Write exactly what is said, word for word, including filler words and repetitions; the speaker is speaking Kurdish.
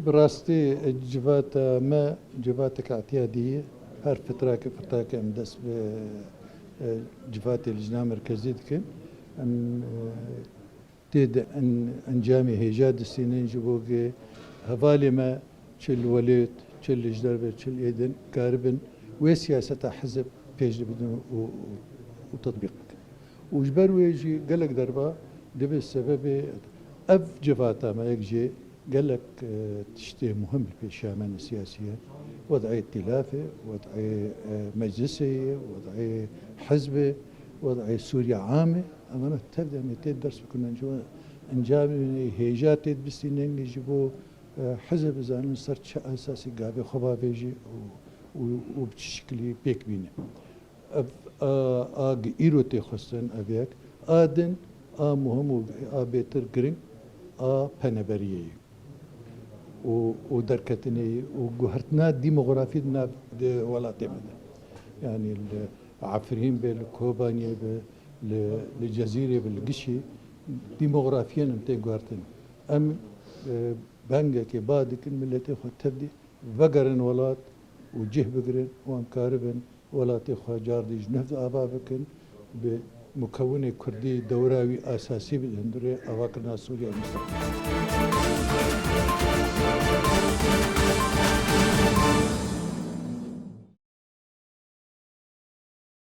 Bi rastî, e, civata me civatek îtiyadî ye. Her fitrakê fitrakê em dest bi, e, civatê Licna Merkezî dikin. Em, e, tê de en-, encamê hêja distînin ji bo ku hevalê me çi li welêt, çi li ji derve, çi li êdin karibin wê siyaseta hizb pêş bidin û, û, û tetbîq bikin. Û ji ber wê jî gelek derba dibe sebebê ev civata me yek jê gelek, e, tiştê muhim li pêşiya me ne siyasî ye. Wed'ê îtîlafê, wed'ê, e, meclisê ye, wed'ê hizbê, wed'ê Sûriya amê. Emana tev de em ê tê ders bikinin. Ji wan encamê hêja tê dibistînin jî bo, e, hizb bizanin ser çi esasî gavê xwe bavêjî û, û, û bi çi şiklî pêk bîne. Ev, a, a gi îro tê xwestin, ev yek. A din, a muhim û a bêtir giring, a peneberiyê ye. Û, û derketinê ye û guhertina demografî di nav, di welatê me de. Yanî li Efrîn be, li Kobaniyê be, li, li Cezîrê be, li gişî demografiyên em tê guhertin. Em, e, bengekê ba dikin, miletê xwe tevdî vegerin welat û cih bigirin û em karibin welatê xwe cardî ji nû ava bikin, bi mukewinê kurdî dewra wî esasî bidin durê avakirina Sûriya musteqil.